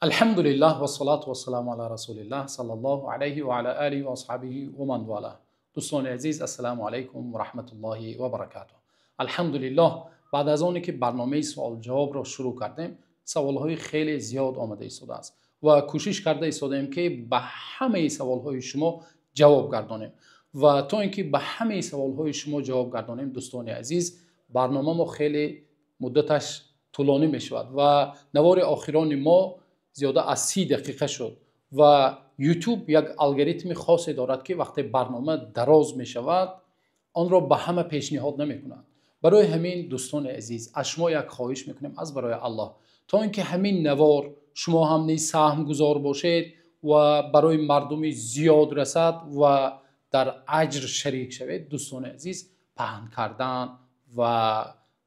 Алҳамдулиллаҳ вассалату вассаламу ала расулиллаҳ саллаллоҳу алайҳи ва ала олиҳи ва асҳобиҳи ва ман валаҳ. Дӯстони азиз, ассалому алайкум ва раҳматуллоҳи ва баракатуҳ. Алҳамдулиллаҳ, баъд аз оне ки барномаи суол-ҷавобро шурӯъ кардем, саволҳои хеле зиёд омада истодааст ва кӯшиш карда истодаем, ки ба ҳамаи саволҳои шумо ҷавоб гардонем. Ва то ин ки ба ҳамаи саволҳои шумо ҷавоб гардонем, дӯстони азиз, барномамо хеле муддаташ тӯлонӣ мешавад ва навори охирони мо зиёда аз 30 дақиқа шуд ва YouTube як алгоритми хосе дорад, ки вақте барнома дароз мешавад, онро ба ҳама пешниҳод намекунад. Барои ҳамин, дӯстони азиз, аз шумо як хоҳиш мекунем аз барои Аллоҳ, то ин ки ҳамин навор шумо ҳам низ саҳмгузор бошед ва барои мардуми зиёд расад ва дар аҷр шарик шавед. Дӯстони азиз, паҳн кардан ва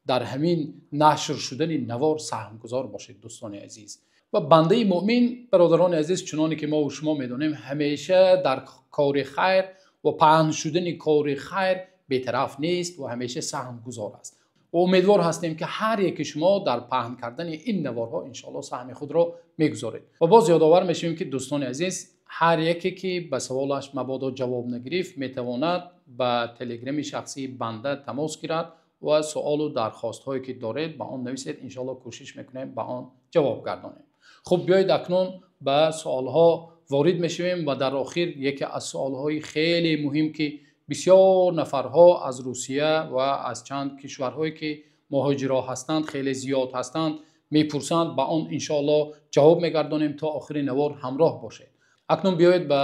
дар ҳамин нашр шудани навор саҳмгузор бошед, дӯстони азиз. Ва бандаи мӯъмин, бародарони азиз, чуноне ки мо ва шумо медонем, ҳамеша дар кори хайр ва паҳн шудани кори хайр бетараф нест ва ҳамеша саҳмгузор аст. Ва умедвор ҳастем, ки ҳар яки шумо дар паҳн кардани ин наворҳо иншоаллоҳ саҳми худро мегузоред. Ва боз ёдовар мешавем, ки дӯстони азиз, ҳар яке ки ба саволаш мабодо ҷавоб нагирифт, метавонад ба телеграми шахсии банда тамос гирад ва суолу дархостҳое ки доред, ба он нависед. Иншоаллоҳ кӯшиш мекунем, ба он ҷавоб гардонем. Хуб, биёед акнун ба суолҳо ворид мешавем ва дар охир яке аз суолҳои хеле муҳим, ки бисёр нафарҳо аз Русия ва аз чанд кишварҳое ки муҳоҷиро ҳастанд, хеле зиёд ҳастанд, мепурсанд, ба он иншоаллоҳ ҷавоб мегардонем. То охири навор ҳамроҳ бошед. Акнун биёед ба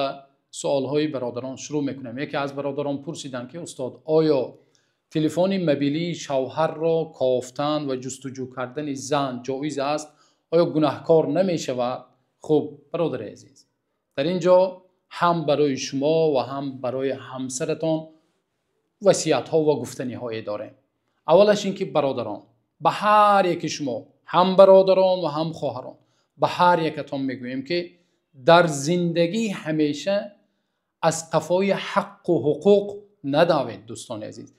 суолҳои бародарон шурӯъ мекунем. Яке аз бародарон пурсиданд, ки устод, оё телефони мобилии шавҳарро кофтан ва ҷустуҷӯ кардани зан ҷоиз аст? Оё гунаҳкор намешавад? Хуб, бародари азиз, дар ин ҷо ҳам барои шумо ва ҳам барои ҳамсаратон васиятҳо ва гуфтаниҳое дорем. Аввалаш ин ки бародарон, ба ҳар яки шумо, ҳам бародарон ва ҳам хоҳарон, ба ҳар якатон мегӯем, ки дар зиндагӣ ҳамеша аз қафои ҳаққу ҳуқуқ надавед. Дӯстони азиз,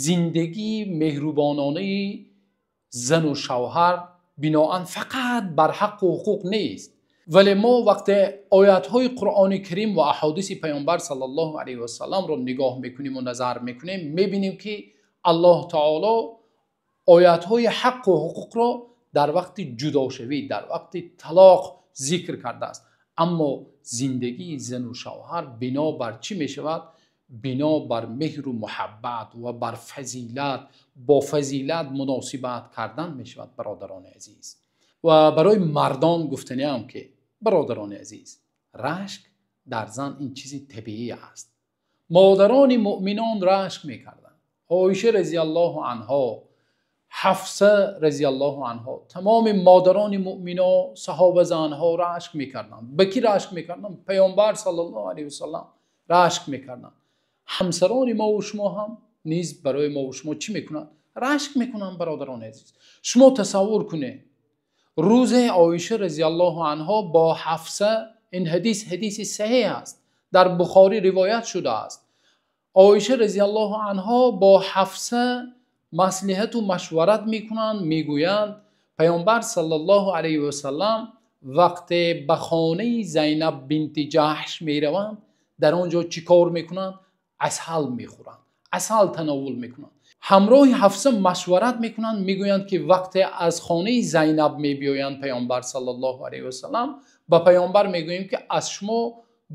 зиндагии меҳрубононаи зану шавҳар биноан фақат бар ҳаққу ҳуқуқ нест. Вале мо вақте оятҳои Қуръони Карим ва аҳодиси Паёмбар саллаллоҳу алайҳи васалламро нигоҳ мекунем ва назар мекунем, мебинем, ки Аллоҳ таоло оятҳои ҳаққу ҳуқуқро дар вақти ҷудошавӣ, дар вақти талоқ зикр кардааст. Аммо зиндагии зану шавҳар бино бар чӣ мешавад? Бино бар меҳру муҳаббат ва бар фазилат, бо фазилат муносибат кардан мешавад, бародарони азиз. Ва барои мардон гуфтаниам, ки бародарони азиз, рашк дар зан ин чизи табиӣ аст. Модарони муъминон рашк мекарданд. Оиша разияллоҳу анҳо, Ҳафса разияллоҳу анҳо, тамоми модарони муъмино, саҳобазанҳо рашк мекарданд. Ба кӣ рашк мекарданд? Паёмбар саллаллоҳу алайҳи васаллам рашк мекарданд. Ҳамсарони мо ва шумо ҳам низ барои мо ва шумо чӣ мекунанд? Рашк мекунанд. Бародарони азиз, шумо тасаввур кунед, рӯзе Оиша разияллоҳу анҳо бо Ҳафса, ин ҳадис ҳадиси саҳеҳ аст, дар Бухорӣ ривоят шудааст, Оиша разияллоҳу анҳо бо Ҳафса маслиҳату машварат мекунанд, мегӯянд: Паёмбар саллаллоҳу алайҳи васаллам вақте ба хонаи Зайнаб бинти Ҷаҳш мераванд, дар он ҷо чӣ кор мекунанд? Асал мехӯранд, асал тановул мекунанд. Ҳамроҳи Ҳафса машварат мекунанд, мегӯянд, ки вақте аз хонаи Зайнаб мебиёянд паёмбар саллаллоҳу алайҳи васаллам, ба паёмбар мегӯем, ки аз шумо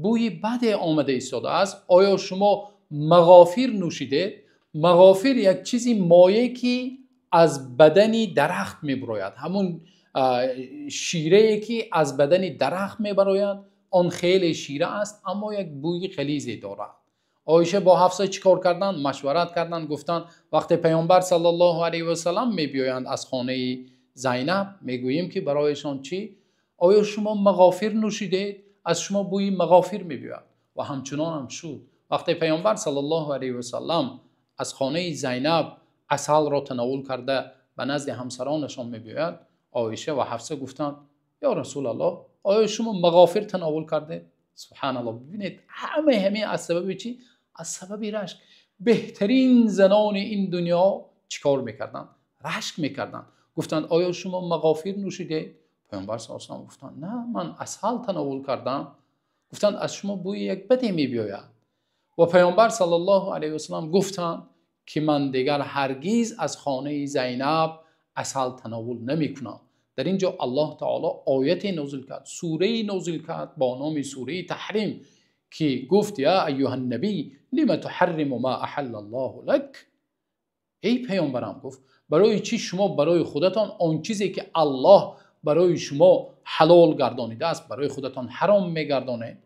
бӯи баде омада истодааст, оё шумо мағофир нӯшидед? Мағофир як чизи моее, ки аз бадани дарахт мебарояд, ҳамун ширае, ки аз бадани дарахт мебарояд, он хеле шира аст, аммо як бӯи ғализе дорад. Оиша бо Ҳафса чӣ кор карданд? Машварат карданд, гуфтанд: вақте паёмбар саллаллоҳу алайҳи васаллам мебиёянд аз хонаи Зайнаб, мегӯем, ки барояшон чӣ? Оё шумо мағофир нӯшидед? Аз шумо бӯи мағофир мебиёяд. Ва ҳамчунонам шуд. Вақте паёмбар саллаллоҳу алайҳи васаллам аз хонаи Зайнаб асалро тановул карда ба назди ҳамсаронашон мебиёяд, Оиша ва Ҳафса гуфтанд: ё Расулаллоҳ, оё шумо мағофир тановул кардед? Субҳаналлоҳ, бибинед, ҳамаи ҳамин аз сабаби чӣ? Аз сабаби рашк. Беҳтарин занони ин дунё чӣ кор мекарданд? Рашк мекарданд. Гуфтанд: оё шумо мағофир нӯшидед? Паёмбар саллаллоҳу алайҳи васаллам гуфтанд: на, ман асал тановул кардам. Гуфтанд: аз шумо бӯи як баде меояд. Ва Паёмбар саллаллоҳу алайҳи васаллам гуфтанд, ки ман дигар ҳаргиз аз хонаи Зайнаб асал тановул намекунам. Дар инҷо Аллоҳ таъоло ояте нозил кард, сурае нозил кард бо номи сураи Таҳрим, ки гуфт: يا أيها النبي لم تحرم ما أحل الله لك. Эй паёмбарам, гуфт, барои чӣ шумо барои худатон он чизеро ки Аллоҳ барои шумо ҳалол гардонидааст, барои худатон ҳаром мегардонед?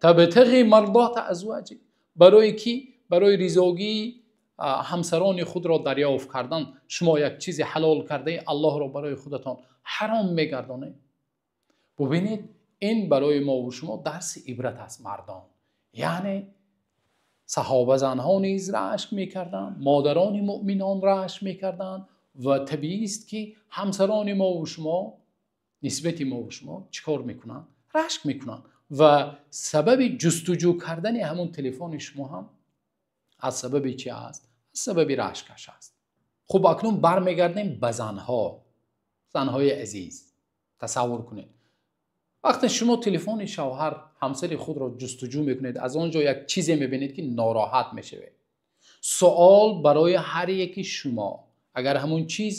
تبتغي مرضات أزواجك. Барои кӣ? Барои ризоии ҳамсарони худро дарёфт кардан шумо як чизи ҳалол кардаи Аллоҳро барои худатон ҳаром мегардонед. Бубинед, ин барои мо ва шумо дарси ибрат аст, мардон. Яъне саҳоба занҳо низ рашк мекарданд, модарони мӯъминон рашк мекарданд ва табиист, ки ҳамсарони мо ва шумо нисбати мо ва шумо чӣ кор мекунанд? Рашк мекунанд. Ва сабаби ҷустуҷӯ кардани ҳамон телефони шумо ҳам аз сабаби чӣ аст? Аз сабаби рашкаш аст. Хуб, акнун бармегардем ба занҳо. Занҳои азиз, тасаввур кунед, вақте шумо телефони шавҳар, ҳамсари худро ҷустуҷӯ мекунед, аз он ҷо як чизе мебинед, ки нороҳат мешавед. Савол барои ҳар яки шумо: агар ҳамон чиз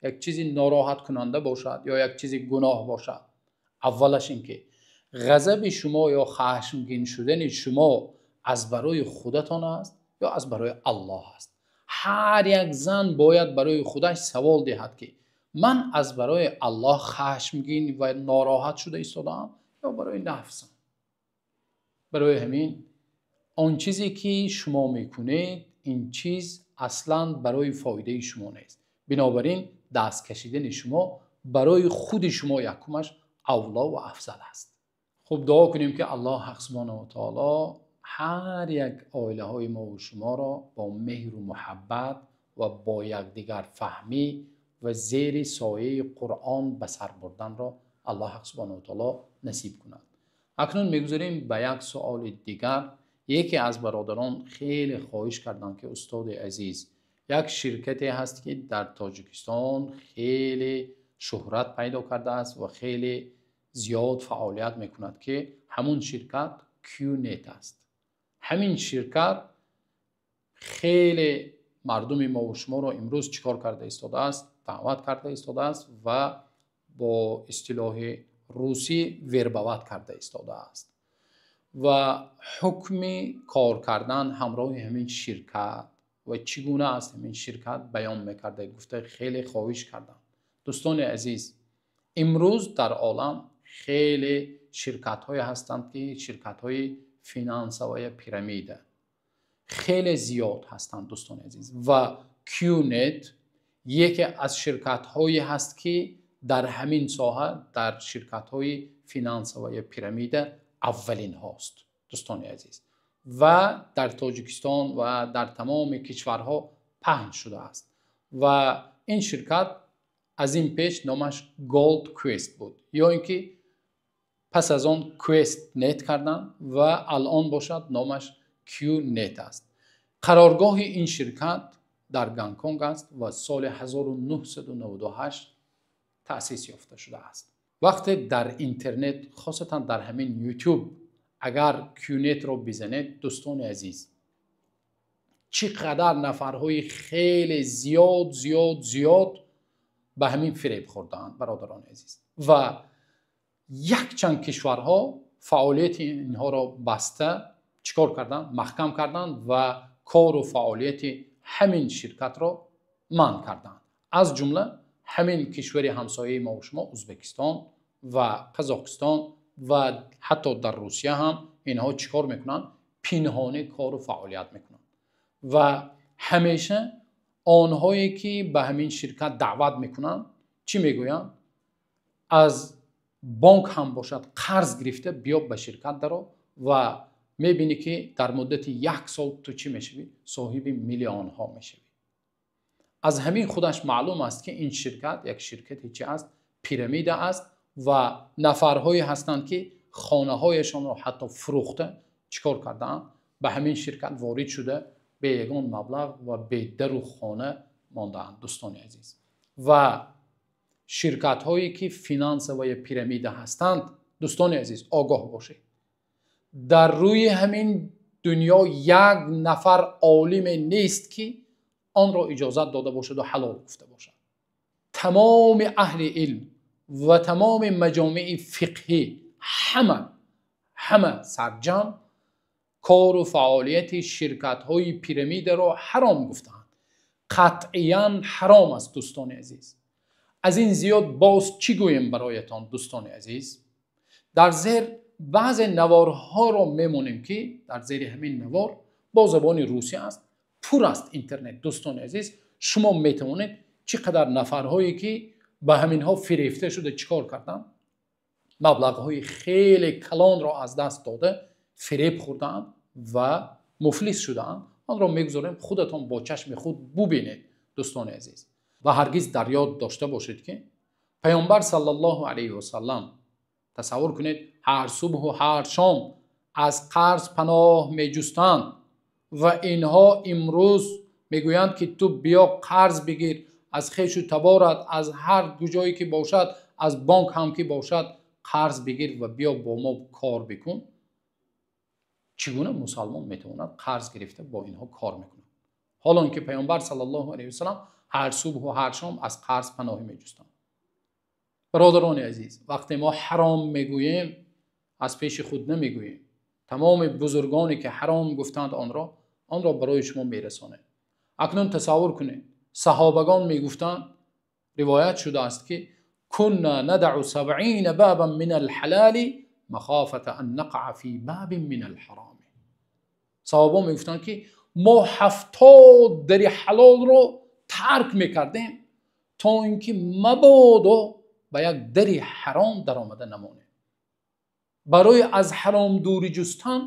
як чизи нороҳаткунанда бошад ё як чизи гуноҳ бошад, аввалаш ин ки ғазаби шумо ё хашмгин шудани шумо аз барои худатон аст ё аз барои Аллоҳ аст? Ҳар як зан бояд барои худаш савол диҳад, ки ман аз барои Аллоҳ хашмгин ва нороҳат шуда истодаам ё барои нафсам? Барои ҳамин он чизе ки шумо мекунед, ин чиз аслан барои фоидаи шумо нест. Бинобар ин даст кашидани шумо барои худи шумо якумаш авло ва афзал аст. Хуб, дуо кунем, ки Аллоҳ ҳақ субҳонаҳу ва таъоло ҳар як оилаҳои мо ва шуморо бо меҳру муҳаббат ва бо якдигар фаҳмӣ ва зери сояи Қуръон ба сар бурданро Аллоҳ ҳақ субҳонаҳу ва таъоло насиб кунад. Акнун мегузарем ба як суоли дигар. Яке аз бародарон хеле хоҳиш карданд, ки устоди азиз, як ширкате ҳаст, ки дар Тоҷикистон хеле шӯҳрат пайдо кардааст ва хеле зиёд фаъолият мекунад, ки ҳамон ширкат QNet аст. Ҳамин ширкат хеле мардуми мо ва шуморо имрӯз чӣ кор карда истодааст? Даъват карда истодааст ва бо истилоҳи русӣ вербовать карда истодааст. Ва ҳукми кор кардан ҳамроҳи ҳамин ширкат ва чӣ гуна аст ҳамин ширкат баён мекарда, гуфта хеле хоҳиш кардам. Дӯстони азиз, имрӯз дар олам хеле ширкатҳое ҳастанд, ки ширкатҳои финансовая пирамида хеле зиёд ҳастанд, дӯстони азиз. Ва QNet яке аз ширкатҳое ҳаст, ки дар ҳамин соҳа, дар ширкатҳои финансовая пирамида аввалинҳост, дӯстони азиз, ва дар Тоҷикистон ва дар тамоми кишварҳо паҳн шудааст. Ва ин ширкат аз ин пеш номаш Gold Quest буд ё ин ки пас аз он Quest Net карданд ва алон бошад номаш QNet аст. Қароргоҳи ин ширкат дар Гонконг аст ва соли 1998 таъсис ёфта шудааст. Вақте дар интернет, хосатан дар ҳамин YouTube, агар QNet-ро бизанед, дӯстони азиз, чӣ қадар нафарҳои хеле зиёд, зиёд, зиёд ба ҳамин фиреб хӯрдаанд, бародарони азиз. Ва якчанд кишварҳо фаъолияти инҳоро баста, чӣ кор карданд? Маҳкам карданд ва кору фаъолияти ҳамин ширкатро манъ карданд. Аз ҷумла ҳамин кишвари ҳамсояи мо ва шумо, Ӯзбекистон ва Қазоқистон, ва ҳатто дар Русия ҳам инҳо чӣ кор мекунанд? Пинҳонӣ кору фаъолият мекунанд. Ва ҳамеша онҳое ки ба ҳамин ширкат даъват мекунанд, чӣ мегӯянд? Аз бонк ҳам бошад, қарз гирифта биё, ба ширкат даро ва мебинӣ, ки дар муддати як сол ту чӣ мешавӣ? Соҳиби миллионҳо мешавӣ. Аз ҳамин худаш маълум аст, ки ин ширкат як ширкати чӣ аст? Пирамида аст. Ва нафарҳое ҳастанд, ки хонаҳояшонро ҳатто фурӯхта, чӣ кор кардаанд? Ба ҳамин ширкат ворид шуда, бе ягон маблағ ва бе дару хона мондаанд, дӯстони азиз. Ва Ширкатҳое ки финансовая пирамида ҳастанд, дӯстони азиз, огоҳ бошед, дар рӯи ҳамин дунё як нафар олиме нест, ки онро иҷозат дода бошад ва ҳалол гуфта бошад. Тамоми аҳли илм ва тамоми маҷомеи фиқҳӣ ҳама сарҷамъ кору фаъолияти ширкатҳои пирамидаро ҳаром гуфтаанд. Қатъиян ҳаром аст, дӯстони азиз. Аз ин зиёд боз чӣ гӯем бароятон, дӯстони азиз? Дар зер баъзе наворҳоро мемонем, ки дар зери ҳамин навор бо забони русӣ аст, пур аст интернет. Дӯстони азиз, шумо метавонед чӣ қадар нафарҳое ки ба ҳаминҳо фирефта шуда чӣ кор карданд, маблағҳои хеле калонро аз даст дода, фиреб хӯрдаанд ва муфлис шудаанд. Онро мегузорем, худатон бо чашми худ бубинед, дӯстони азиз. Ва ҳаргиз дар ёд дошта бошед, ки Паёмбар саллаллоҳу алайҳи васаллам, тасаввур кунед, ҳар субҳу ҳар шом аз қарз паноҳ меҷустанд ва инҳо имрӯз мегӯянд, ки ту биё қарз бигир аз хешу таборат, аз ҳар куҷое ки бошад, аз бонк ҳам ки бошад, қарз бигир ва биё бо мо кор бикун. Чӣ гуна мусалмон метавонад қарз гирифта бо инҳо кор мекунад? Ҳоло ки Паёмбар саллаллоҳу алайҳи васаллам ҳар субҳу ҳар шом аз қарз паноҳ меҷустанд. Бародарони азиз, вақте мо ҳаром мегӯем, аз пеши худ намегӯем. Тамоми бузургоне ки ҳаром гуфтанд, онро барои шумо мерасонем. Акнун тасаввур кунед, саҳобагон мегуфтанд, ривоят шудааст, ки كنا ندع 70 بابا من الحلال مخافة أن نقع في باب من الحرام. Саҳоба мегуфтанд, ки мо 70 дари ҳалолро тарк мекардем, то ин ки мабодо ба як дари ҳаром даромада намонем. Барои аз ҳаром дурӣ ҷустан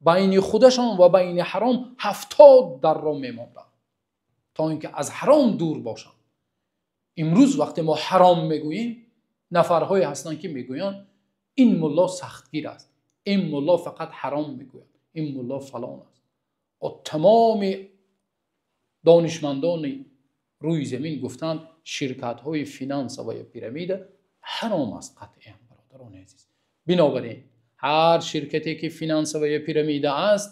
байни худашон ва байни ҳаром 70 дарро мемонданд, то ин ки аз ҳаром дур бошанд. Имрӯз вақте мо ҳаром мегӯем, нафарҳое ҳастанд, ки мегӯянд ин мулло сахтгир аст, ин мулло фақат ҳаром мегӯяд, ин мулло фалон аст. Тамоми донишмандони рӯи замин гуфтанд, ширкатҳои финансовая пирамида ҳаром аст қатъиян, бародарони азиз. Бинобар ин ҳар ширкате ки финансовая пирамида аст,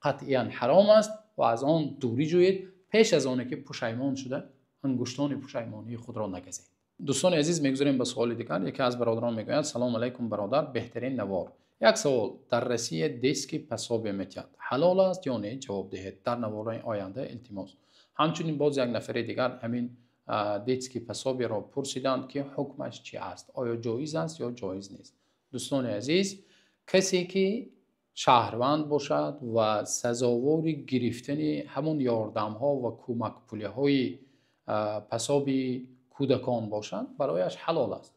қатъиян ҳаром аст ва аз он дурӣ ҷӯед, пеш аз оне ки пушаймон шуда ангуштони пушаймонии худро нагазед. Дӯстони азиз, мегузарем ба суоли дигар. Яке аз бародарон мегӯяд: салом алайкум, бародар, беҳтарин навор. Як савол: дар Россия детский пособие метиҳад, ҳалол аст ё не? Ҷавоб диҳед дар навораи оянда, илтимос. Ҳамчунин боз як нафари дигар ҳамин детский пособиеро пурсиданд, ки ҳукмаш чи аст, оё ҷоиз аст ё ҷоиз нест? Дӯстони азиз, касе ки шаҳрванд бошад ва сазовори гирифтани ҳамон ёрдамҳо ва кӯмакпулиҳои пособии кӯдакон бошад, барояш ҳалол аст.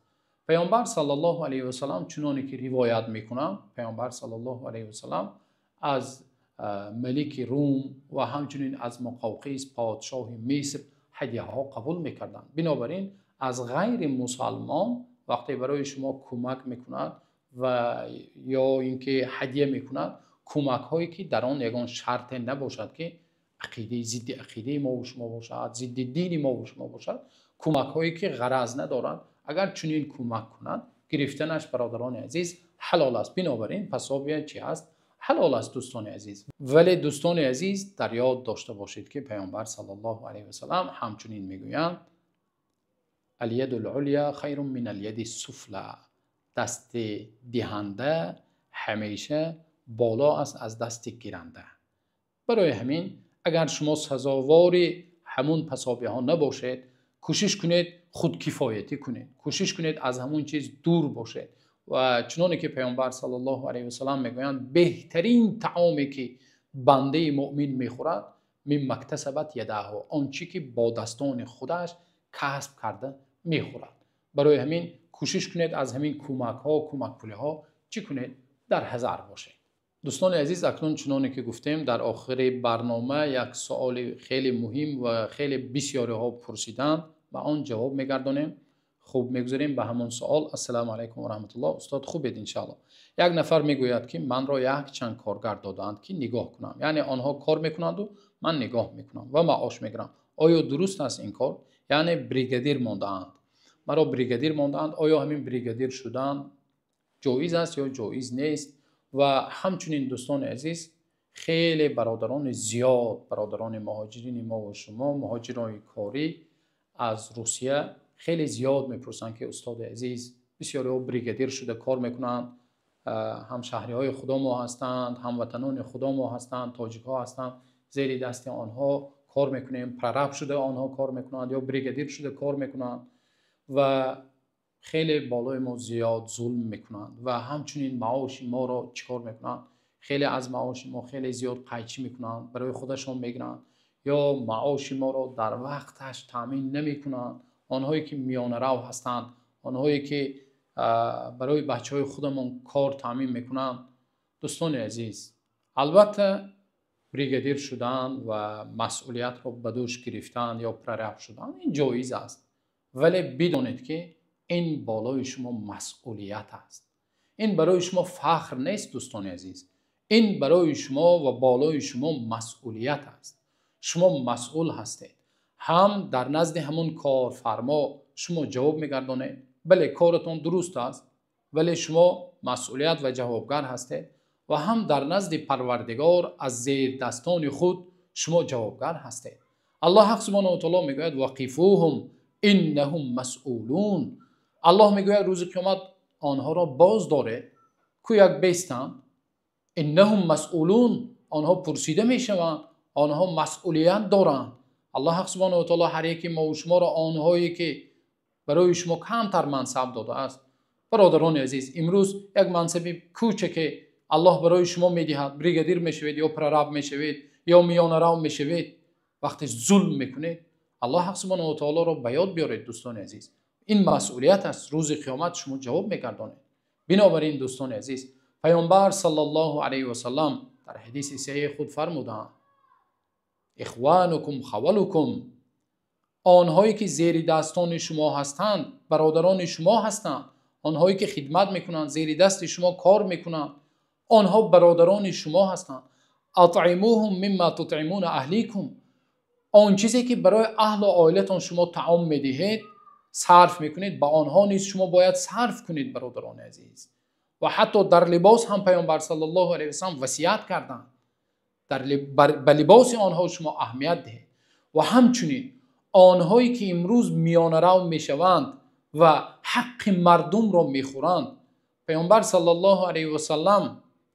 Паёмбар саллаллоҳу алайҳи васаллам, чуноне ки ривоят мекунанд, Паёмбар саллаллоҳу алайҳи васаллам аз малики Рум ва ҳамчунин аз Муқавқис, подшоҳи Миср, ҳадияҳо қабул мекарданд. Бинобар ин аз ғайри мусалмон вақте барои шумо кӯмак мекунад ва ё ин ки ҳадия мекунад, кӯмакҳое ки дар он ягон шарте набошад, ки ақидаи зидди ақидаи мо ва шумо бошад, зидди дини мо ва шумо бошад, кӯмакҳое ки ғараз надорад, агар чунин кӯмак кунад, гирифтанаш, бародарони азиз, ҳалол аст. Бинобар ин пособия чи аст? Ҳалол аст, дӯстони азиз. Вале, дӯстони азиз, дар ёд дошта бошед, ки Паёмбар саллаллоҳу алайҳи васаллам ҳамчунин мегӯянд: اليد العليا خير من اليد السفلى. Дасти диҳанда ҳамеша боло аст аз дасти гиранда. Барои ҳамин агар шумо сазовори ҳамун пособияҳо набошед, кӯшиш кунед худкифоятӣ кунед, кӯшиш кунед аз ҳамун чиз дур бошед. Ва чуноне ки Паёмбар саллаллоҳу алайҳи васаллам мегӯянд, беҳтарин таоме ки бандаи муъмин мехӯрад, مما اكتسبت يداه, он чӣ ки бо дастони худаш касб карда мехӯрад. Барои ҳамин кӯшиш кунед аз ҳамин кӯмакҳо, кӯмакпулиҳо чӣ кунед, дар ҳазар бошед. Дӯстони азиз, акнун чуноне ки гуфтем, дар охири барнома як суоли хеле муҳим ва хеле бисёриҳо пурсиданд, ба он ҷавоб мегардонем. Хуб, мегузарем ба ҳамон суол. Ассалому алайкум ва раҳматуллоҳ, устод, хубед иншаалло. Як нафар мегӯяд, ки манро якчанд коргар додаанд, ки нигоҳ кунам, яъне онҳо кор мекунанду ман нигоҳ мекунам ва маош мегирам. Оё дуруст аст ин кор? Яъне бригадир мондаанд. Маро бригадир мондаанд. Оё ҳамин бригадир шудан ҷоиз аст ё ҷоиз нест? Ва ҳамчунин, дӯстони азиз, хеле бародарони зиёд, бародарони муҳоҷирини мо ва шумо, муҳоҷирони корӣ аз Русия хеле зиёд мепурсанд, ки устоди азиз, бисёриҳо бригадир шуда кор мекунанд, ҳамшаҳриҳои худамо ҳастанд, ҳамватанони худамо ҳастанд, тоҷикҳо ҳастанд, зери дасти онҳо кор мекунем, прораб шуда онҳо кор мекунанд ё бригадир шуда кор мекунанд ва хеле болои мо зиёд зулм мекунанд ва ҳамчунин маоши моро чӣ кор мекунанд? Хеле аз маоши мо хеле зиёд қайчӣ мекунанд, барои худашон мегиранд ё маоши моро дар вақташ таъмин намекунанд. Онҳое ки миёнарав ҳастанд, онҳое ки барои бачаҳои худамон кор таъмин мекунанд. Дӯстони азиз, албатта бригадир шудан ва масъулиятро ба дӯш гирифтан ё прораб шудан ин ҷоиз аст, вале бидонед, ки ин болои шумо масъулият аст. Ин барои шумо фахр нест, дӯстони азиз, ин барои шумо ва болои шумо масъулият аст. Шумо масъул ҳастед, ҳам дар назди ҳамон корфармо шумо ҷавоб мегардонед. Бале, коратон дуруст аст, вале шумо масъулият ва ҷавобгар ҳастед ва ҳам дар назди Парвардигор аз зердастони худ шумо ҷавобгар ҳастед. Аллоҳ ҳақ субҳонаҳу ва таъоло мегӯяд: вақифуҳум иннаҳум масъулун. Аллоҳ мегӯяд рӯзи қиёмат онҳоро боз доред, ку як бестанд, иннаҳум масъулун, онҳо пурсида мешаванд, онҳо масъулият доранд. Аллоҳ ҳақ субҳонаҳу ва таъоло ҳар яки мо ва шуморо, онҳое ки барои шумо камтар мансаб додааст, бародарони азиз, имрӯз як мансаби кӯчаке Аллоҳ барои шумо медиҳад, бригадир мешавед ё прораб мешавед ё миёнарав мешавед, вақте зулм мекунед, Аллоҳ ҳақ субҳонаҳу ва таъолоро ба ёд биёред, дӯстони азиз. Ин масъулият аст, рӯзи қиёмат шумо ҷавоб мегардонед. Бинобар ин, дӯстони азиз, Паёмбар саллаллоҳу алайҳи васаллам дар ҳадиси саҳеҳи худ фармудаанд: ихванукум хавалукум, онҳое ки зери дастони шумо ҳастанд, бародарони шумо ҳастанд, онҳое ки хидмат мекунанд, зери дасти шумо кор мекунанд, онҳо бародарони шумо ҳастанд. Атъимуҳум мимма тутъимуна аҳликум, он чизе ки барои аҳлу оилатон шумо таом медиҳед, сарф мекунед, ба онҳо низ шумо бояд сарф кунед, бародарони азиз. Ва ҳатто дар либос ҳам Паёмбар саллаллоҳу алайҳи васаллам васият карданд, ба либоси онҳо шумо аҳамият диҳед. Ва ҳамчунин онҳое ки имрӯз миёнарав мешаванд ва ҳаққи мардумро мехӯранд, Паёмбар саллаллоҳу алайҳи васаллам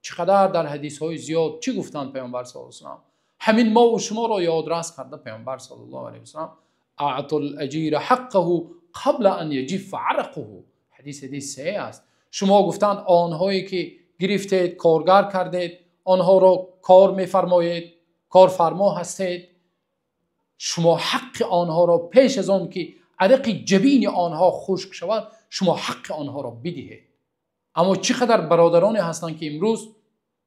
чӣ қадар дар ҳадисҳои зиёд чӣ гуфтанд? Паёмбар саллаллоҳу алайҳи васаллам ҳамин мо ва шуморо ёдрас карда, Паёмбар саллаллоҳу алайҳи васаллам аътул аҷира ҳаққаҳу қабла ан яҷиффа арақуҳу, ҳадис ҳадиси саҳеҳ аст. Шумо гуфтанд онҳое ки гирифтед, коргар кардед, онҳоро кор мефармоед, корфармо ҳастед, шумо ҳаққи онҳоро пеш аз он ки арақи ҷабини онҳо хушк шавад, шумо ҳаққи онҳоро бидиҳед. Аммо чӣ қадар бародароне ҳастанд ки имрӯз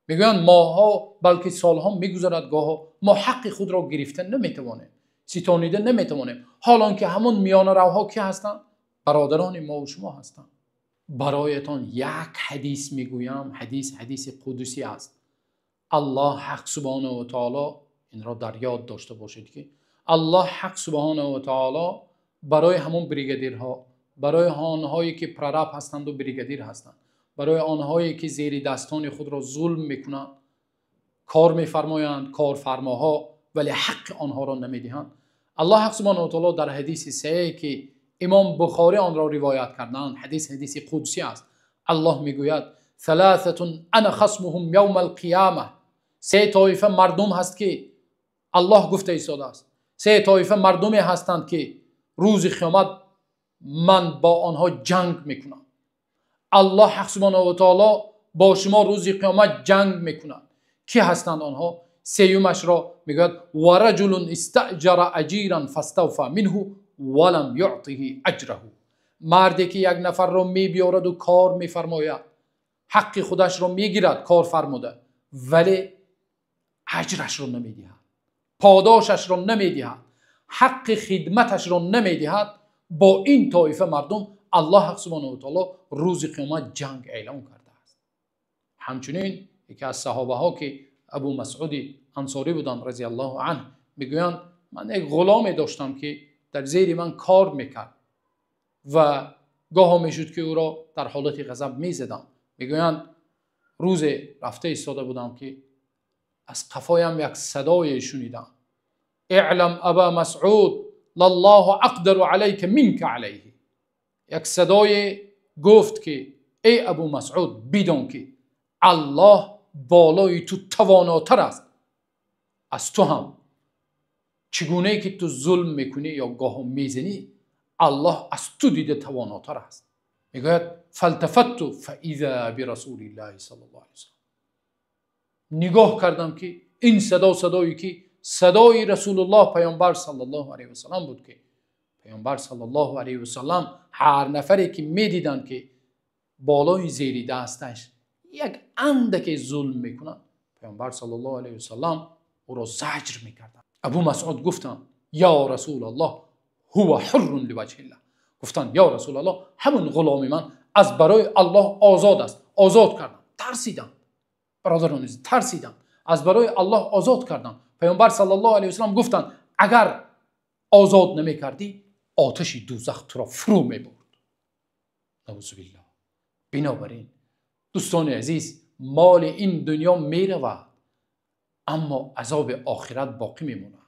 мегӯянд моҳҳо балки солҳо мегузарад, гоҳо мо ҳаққи худро гирифта наметавонем, ситонида наметавонем, ҳол он ки ҳамон миёнаравҳо ки ҳастанд? Бародарони мо ва шумо ҳастанд. Бароятон як ҳадис мегӯям, ҳадис ҳадиси қудсӣ аст. Аллоҳ ҳақ субҳонаҳу ва таъоло, инро дар ёд дошта бошед, ки Аллоҳ ҳақ субҳонаҳу ва таъоло барои ҳамон бригадирҳо, барои онҳое ки прораб ҳастанд ва бригадир ҳастанд, барои онҳое ки зери дастони худро зулм мекунанд, кор мефармоянд, корфармоҳо, вале ҳаққи онҳоро намедиҳанд. Аллоҳ ҳақ субҳонаҳу ва таъоло дар ҳадиси саҳеҳ ки имом Бухорӣ онро ривоят карданд, ҳадис ҳадиси қудсӣ аст. Аллоҳ мегӯяд: ثلاثة أنا خصمهم يوم القيامة. се тоифа мардум ҳаст ки Аллоҳ гуфта истодааст, се тоифа мардуме ҳастанд ки рӯзи қиёмат ман бо онҳо ҷанг мекунам. Аллоҳ ҳақ субҳонаҳу ва таъоло бо шумо рӯзи қиёмат ҷанг мекунад. Ки ҳастанд онҳо? Сеюмашро мегӯяд: ва раҷулун истаъҷара аҷиран фаставфа минҳу ва лам юътиҳи аҷраҳу. Марде ки як нафарро мебиёрад ва кор мефармояд, ҳаққи худашро мегирад, кор фармуда, вале аҷрашро намедиҳад, подошашро намедиҳад, ҳаққи хидматашро намедиҳад. Бо ин тоифа мардум Аллоҳ субҳонаҳу ва таъоло рӯзи қиёмат ҷанг эълон кардааст. Ҳамчунин яке аз саҳобаҳо ки Абу Масъуди Ансорӣ буданд разияллоҳу анҳу мегӯянд: ман як ғуломе доштам ки дар зери ман кор мекард. Ва гоҳо мешуд, ки ӯро дар ҳолати ғазаб мезадам. Мегӯянд, рӯзе рафта истода будам, ки аз қафоям як садое шунидам: اعلم أبا مسعود لله أقدر عليك منك عليه. Як садое гуфт, ки эй Абу Масъуд, бидон, ки Аллоҳ болои ту тавонотар аст аз ту ҳам. Чӣ гунае ки ту зулм мекунӣ ё гоҳо мезанӣ, Аллоҳ аз ту дида тавонотар аст. Мегӯяд: فالتفت فإذا برسول الله صلى الله عليه وسلم. Нигоҳ кардам, ки ин садо садое ки садои Расулуллоҳ, Паёмбар صلى الله عليه وسلم буд, ки Паёмбар صلى الله عليه وسلم ҳар нафаре ки медиданд, ки болои зери дасташ як андаке зулм мекунад, Паёмбар صلى الله عليه وسلم ӯро заҷр мекарданд. Абу Масъуд гуфтанд: يا رسول الله، هو حر لوجه الله. Гуфтанд: ё Расулаллоҳ, ҳамон ғуломи ман аз барои Аллоҳ озод аст, озод кардам. Тарсидам, бародарон, тарсидам, аз барои Аллоҳ озод кардам. Паёмбар صلى الله عليه وسلم гуфтанд: агар озод намекардӣ, оташи дӯзах туро фурӯ мебурд. نعوذ بالله. Бинобар ин, дӯстони азиз, моли ин дунё меравад, аммо азоби охират боқӣ мемонад.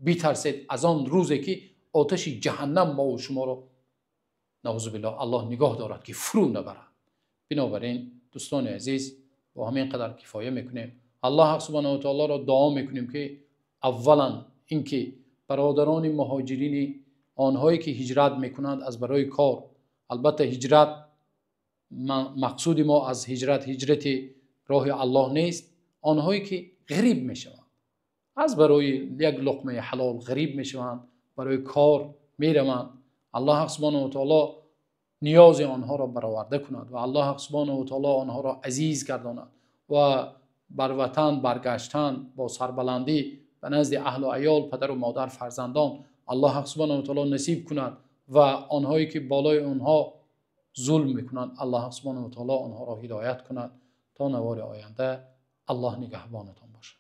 Битарсед аз он рӯзе, ки оташи ҷаҳаннам мову шуморо, نعوذ بالله, Аллоҳ нигоҳ дорад, ки фурӯ набарад. Бинобар ин, дӯстони азиз, бо ҳамин қадар кифоя мекунем. Аллоҳ سبحانه وتعالى ро дуо мекунем, ки аввалан инки бародарони муҳоҷирини, онҳое ки ҳиҷрат мекунанд аз барои кор, албатта ҳиҷрат, мақсуди мо аз ҳиҷрат ҳиҷрати роҳи Аллоҳ нест, онҳое ки ғариб мешаванд, аз барои як луқмаи ҳалол ғариб мешаванд, барои кор мераванд, Аллоҳ سبحانه وتعالى ниёзи онҳоро бароварда кунад ва Аллоҳ سبحانه وتعالى онҳоро азиз гардонад ва бар ватан баргаштан бо сарбаландӣ ба назди аҳлу аёл, падару модар, фарзандон Аллоҳ سبحانه وتعالى насиб кунад. Ва онҳое ки болои онҳо зулм мекунанд, Аллоҳ سبحانه وتعالى онҳоро ҳидоят кунад. То навори оянда, Аллоҳ нигаҳбонатон бошад.